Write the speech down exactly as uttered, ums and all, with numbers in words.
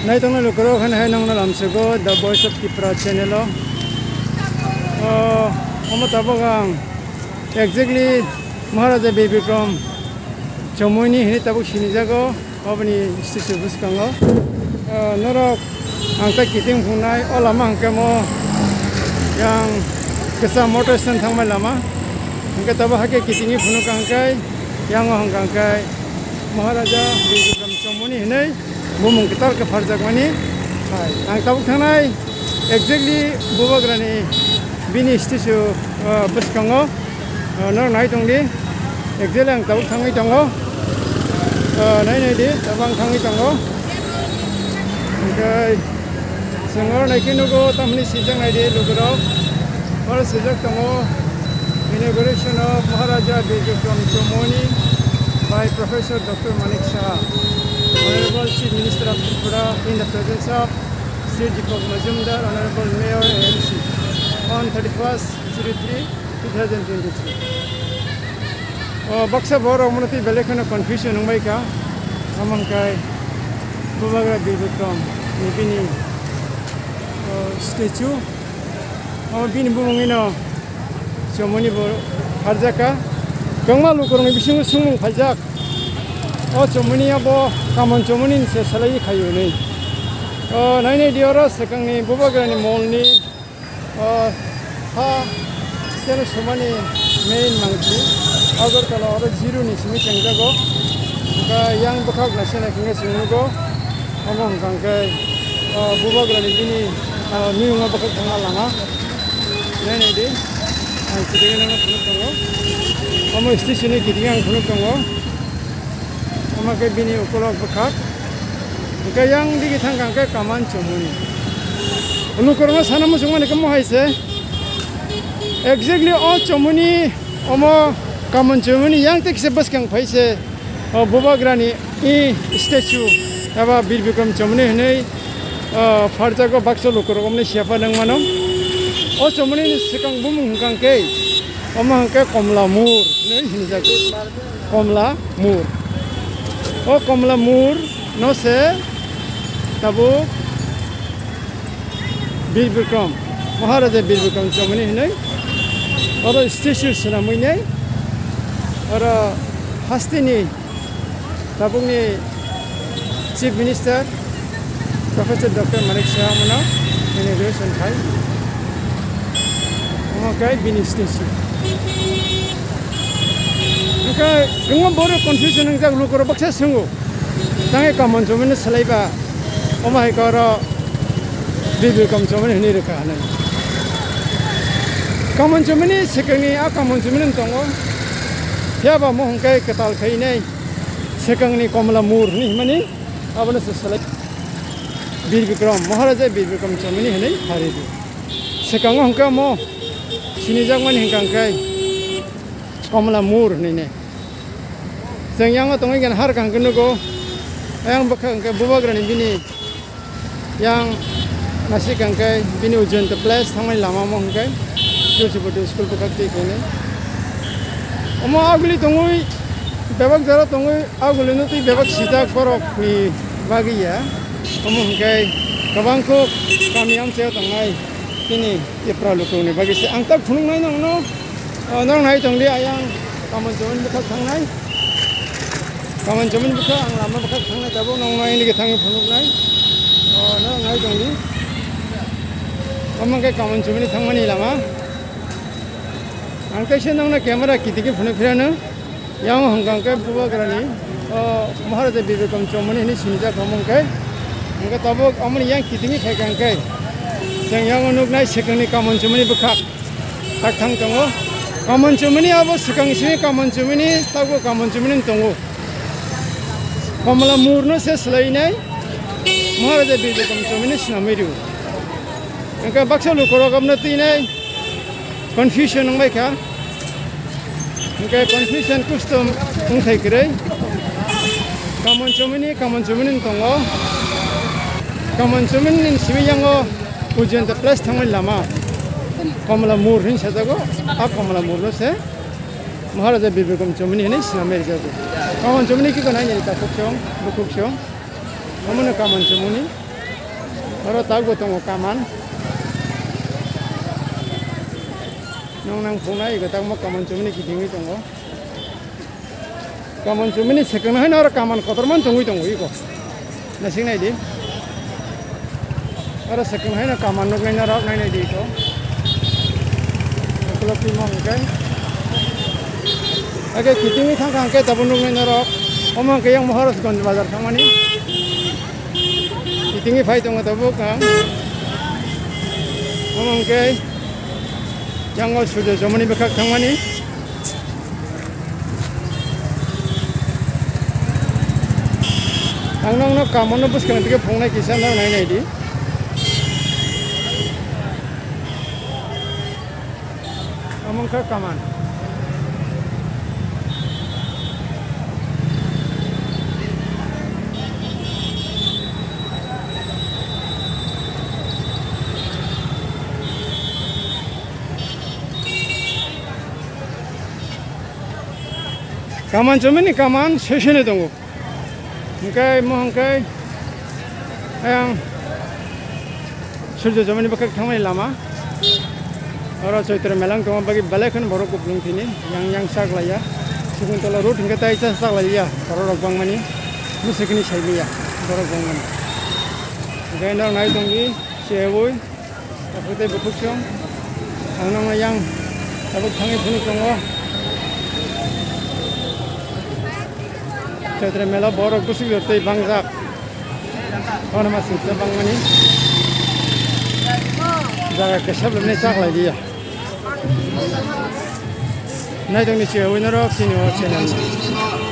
Naitongnai lukurok, haino hai nongno lamsogo The Voice of Tipra channel o. O, omo tabuk ang exactly Maharaja Bir Bikram Chomoni hinwi tabuk sinijago, oboni statue bwskango. O, norok ang ta kiting phungnai, o lama hwnkhe mo yang kisa motor stand thangmani lama. Hwnkhe tabuk hakhe kitingwi phunuk ang khe, yango hwnkha hwnkhe Maharaja Bir Bikram Chomoni hinwi bumung kwtal khe pharjakmani. Ang tabuk thangnai exactly Bubagrani bini statue, o, bwskango, o, norok nai tongdi. Exactly ang tabuk thangwi tongo. O, nai nai di, tabuk ang thangwi tongo. Hwnkhe Chwng oro naikhe nugo, tamni swijak naidi lukurok. Oro swijak tongo, Inauguration of Maharaja Bir Bikram Chomoni by Professor Doctor Manik Saha, Honorable Chief Minister of Tripura, in the presence of Shri Deepak Majumdar, Honorable Mayor, A M C, on thirty-first zero three two thousand twenty-three. O baksa borok mano twi belai kheno confusion wngbai kha. Omo hwnkhe Bubagra Bir Bikram ni bini, o, statue. Omo bini bumungino Chomoni bo pharjak kha. Kwbangma lukurokni bisingo swngmung phaijak. O Chomoni abo Kamon Chomoni ni se salai khaio hinwi. O, nai nai di oro swkangni Bubagrani molni O, ha, seno sumani main mangsi, Agartala oro zero ni simi chengjago. Hwnkhe yang bwkhak naisana hwnkhe chwng nugo. Omo hwnkha hwnkhe, o, Bubagrani bini, o, nuyungo bwkhak thangna lama. Nai nai di, ang kiting nangno phunuk tongo. Omo station ni kiting ang phunuk tongo. Omo khe bini ukolog bwkhak. Hwnkhe yang digi thangkha hwnkhe Kaman Chomoni. Lukurokno sana muchungmani khe mohai se. Exactly o Chomoni, omo Kaman Chomoni yang tei kisa bwskang phai se. O Bubagrani i statue eba Bir Bikram Chomoni hinwi, o, pharjago baksa lukurok omoni siya pha nang mano. O Chomoni ni swkang bumung hwnkha hwnkhe, omo hwnkhe Komla Mur hinwi hinjago. Komla Mur. O Komla Mur no se tabuk Bir Bikram, Maharaja Bir Bikram Chomoni hinwi oro statue swnamwi nai oro hasteni tabukni Chief Minister Professor Doctor Manik Saha mono inauguration khai. Omo khe bini statue. Hwnkhe kwbangma borok confusion wngjak, lukurok baksa swngo. Tangwi Kaman Chomoni swlaiba, omo hai khe oro Bir Bikram Chomoni hinwi rwkha hinwi. Kaman Chomoni swkangni a Kaman Chomoni tongo. Phiya ba omo hwnkhe kwtal khai nai. Swkangni Komla Mur hinwi himani abono se selai Bir Bikram, Maharaja Bir Bikram Chomoni hinwi pharidi. Swkango hwnkhe omo sinijakmani hwnkha hwnkhe Komla Mur hinwi ne. Chwng yango tongwi gana har kaham khe nugo. Ayang bwkha hwnkhe Bubagrani bini Yang nasik hwnkhe bini Ujjayanta Place thangmani lama omo hwnkhe Tulsibati school bwkhak twi khainai. Omo aguli tongwi bebak jora tongwi aguli no twi bebak sijak borok ni bagwi ya. Omo hwnkhe kwbang kuk kami amchaio tongnai chini Tipra lukurokni bagwi se ang tak phunuknai nongno. O, norok nai tongdi, ayang Kaman Chomoni bwkhak thangnai. Kaman Chomoni bwkhak, ang lama bwkhak thangnai, tabuk norok nai nini thangwi phunuknai. O, norok nai tongdi. Omo khe Kaman Chomoni thangmani lama. Ang kaisa nongno camera kitingwi phunuk phirano. Yang hwnkha hwnkhe Bubagrani, o, Maharaja Bir Bikram Chomoni hinwi sinijak omo hwnkhe. Hwnkhe tabuk omoni yang kitingwi phaikha hwnkhe. Chwng yang nuknai swkangni Kaman Chomoni bwkhak. Takthang tongo. Kaman Chomoni abo swkang simi Kaman Chomoni, tabuk Kaman Chomoni tongo. Komla Murno se swlainai Maharaja Bir Bikram Chomoni swnamwi rw. Hwnkhe baksa lukurok abono twinai confusion wngbai kha. Hwnkhe confusion custom wngthai kwrwi. Kaman Chomoni, Kaman Chomoni tongo. Kaman Chomoni simi yango Ujjayanta Place thangmani lama. Komla Mur hinwi sajago. A Komla Murno se Maharaja Bir Bikram Chomoni hinwi swnamwi rwjago. Kaman Chomoni khe gwnangni takhuk song, bukhuk song. Omono Kaman Chomoni. Oro takbo tongo kaman. Nong nang phungnai ego takmo kaman chumani kitingwi tongo. Kaman chumani sekeng haino oro kaman kotorma tongwi tongo ego. Nasing nai di. Oro sekeng haino kaman nuknai norok nai nai di eko. Ukulok timo hwnkhe. Age kitingwi thangkha hwnkhe tabuk nuknai norok. Omo hwnkhe yang Maharajganj bazar thangmani. Kitingwi phai tongo tabuk ang. Omo hwnkhe yango Surjo Jomani bwkhak thangmani. Ang nokno kamono bwskango tike phungnai kisa nang nai nai di. Omo wngkha kaman. Kaman chumani kaman sesini tongo. Hwnkhe mo hwnkhe ayang Surjo Jomani bwkhak thangmani lama. Oro Chaitra mela wng tongma bagwi belai kheno borok kupulung thini yang yang sak laiya. Sukun tola road hwnkhe tai cha sak laiya borok rok bangmani. Musikni saimanya borok bangmani. Hwnkhe norok nai tongdi cheui. Tabuk tei bukhuk song. Ang nangma yang tabuk thangwi phunuk tongo. Chaitra mela borok bwswk tei bangjak. Kono ma singsa bangmani. Jaga kesap lwmani chak lai liya. Naitongni cheui norok chini o channel.